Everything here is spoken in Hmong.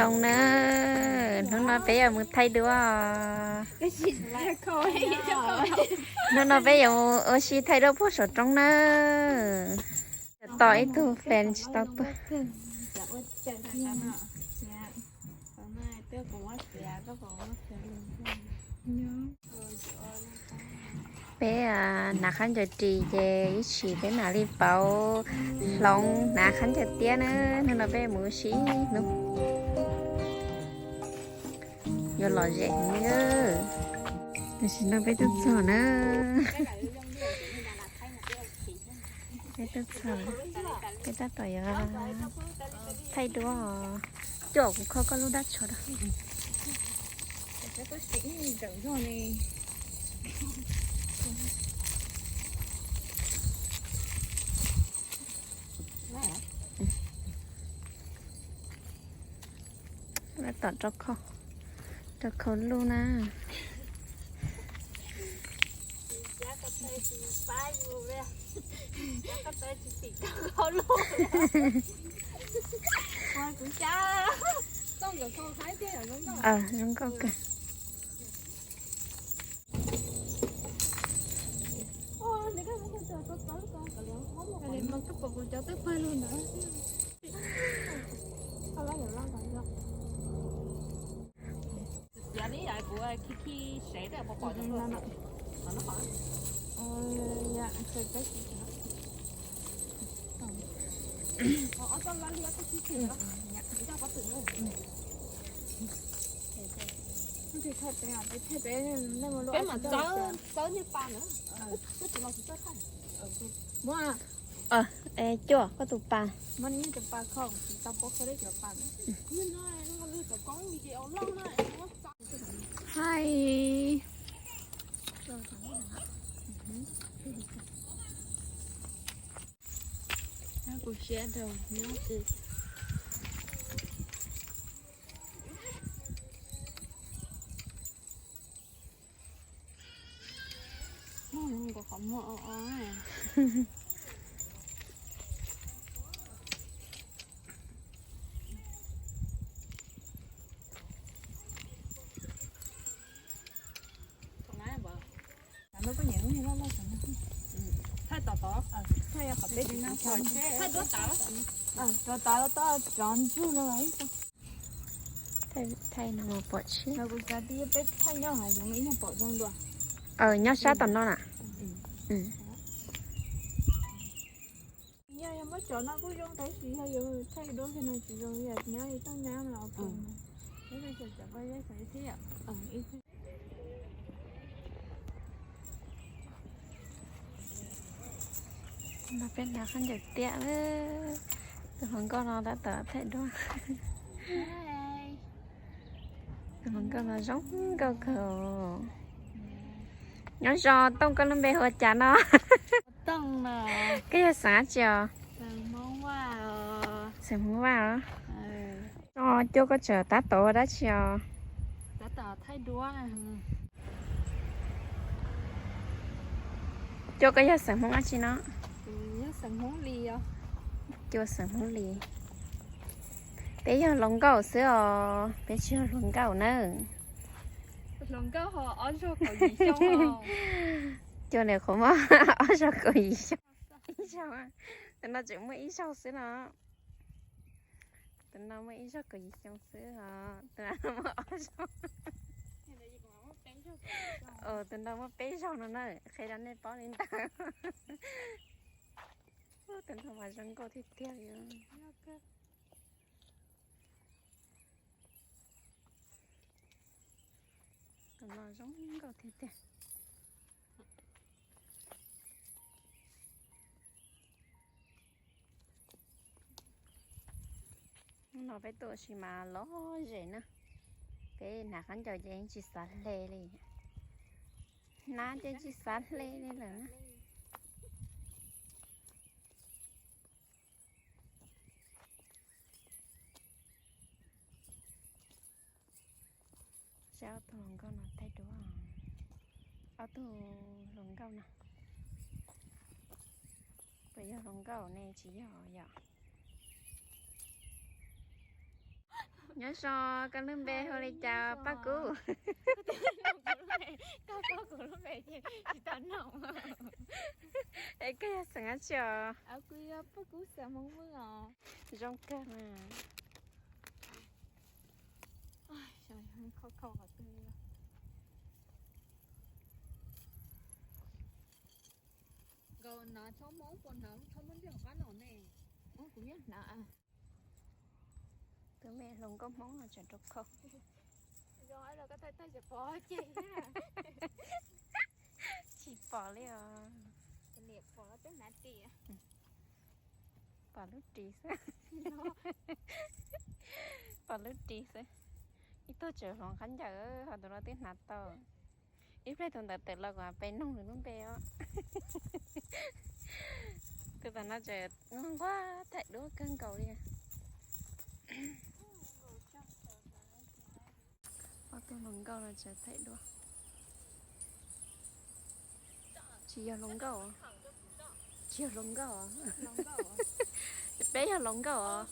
Zoo na, hnub no peb yuav mus thaij duab. Hnub no peb yuav mus ua si thaij duab puag saum roob na. Tos ib tug fan tsis tau tuaj. Peb hnav khaub ncaws ris ces ib chim peb mam li pauv hloov hnav khaub ncaws tiab na. Hnub no peb mus ua si ib hnub. Yuav lom zem heev na. Tam sim no peb tuaj txog na. Peb tuaj txog, peb tab tom yuav thaij duab. Cuaj, kuv kho koj lub dab tsho rau. Tab tom rau khau, rau khau luj na. Zoo nkauj kawg. Peb mam txawb, txawb niag pas na. Koj tsis los tsis txawj thaij. Cuaj, koj tus pas. Hais. Kuv siab rau nyob twg. Qhov muag o o. Thaij tom tod, thaij qhov peb, thaij duab tav, rov tav toj tsov ntsug no los ib tug. Thaij no mas pom tsheb. Kuv xav tias peb thaij nyob hav zoov ib nyuag pom zoo dua. Nyob sab tom no na. Yog, yog muab tsov no kuj zoo tab sis yog yuav thaij duab kiag no tsis zoo, yog nyob ib toj nyab no ok. No peb hnav khaub ncaws tiab, tus hluas nkauj no tab tom thaij duab. Tus hluas nkauj no zoo nkauj kawg. Nyob zoo Tooj, koj lub npe hu ua cas no? Koj yog xeem dab tsi os? Xeem Hmoob Vaj os. Cuaj, koj tseem tab tom ua dab tsi os? Cuaj, koj yog xeem Hmoob dab tsi no? Cuaj xeem Hmoob Lis. Peb yog hluas nkauj xwb os, peb tsis yog hluas nkauj nawb. Cuaj niam qhuav muaj ob zaug kaum yim xyoo. Ib zaug, tus no tseem muaj ib zaug xwb no. Tus no muaj ib zaug kaum yim xyoo xwb os, tus no muaj ob zaug. Tus no muaj peb zaug no na, qhia rau nej paub li ntawd. Tus no mas zoo nkauj tiag tiag li. Tus no zoo nkauj tiag tiag. Hnub no peb tuaj ua si mas lom zem na. Peb hnav khaub ncaws ces yeej tsis xav hle li. Hnab ces tsis xav hle li lawm na. Saib ob tug hluas nkauj no thaij duab. Ob tug hluas nkauj no, puas yog hluas nkauj ne tsis yog yom? Nyob zoo, koj lub npe hu li cas Paj Kub? Koj paub kuv lub npe ces tsis tau nug. Es koj yog xeem dab tsi os? Kuv yog Paj Kub xeem Hmoob Vwj os. Zoo kawg na. Nkauj hnav tshob Hmoob, puas hnav tshob Hmoob nyob hauv qab no ne? Kuv yeej hnav. Tus me hluas nkauj Hmoob no tseem rau khau. Tsis pom li os. Pom lub ris xwb. Pom lub ris xwb. Ib tug tseem hloov khaub ncaws, ho tus no twb hnav tau. Ib pliag tus ntawd tawm los kuv mam pe nug nws lub npe os. Tus tom no tseem nquag thaij duab kawg nkaus li. Ob tug hluas nkauj no tseem thaij duab. Tsis yog hluas nkauj, tsis yog hluas nkauj. Peb yog hluas nkauj os.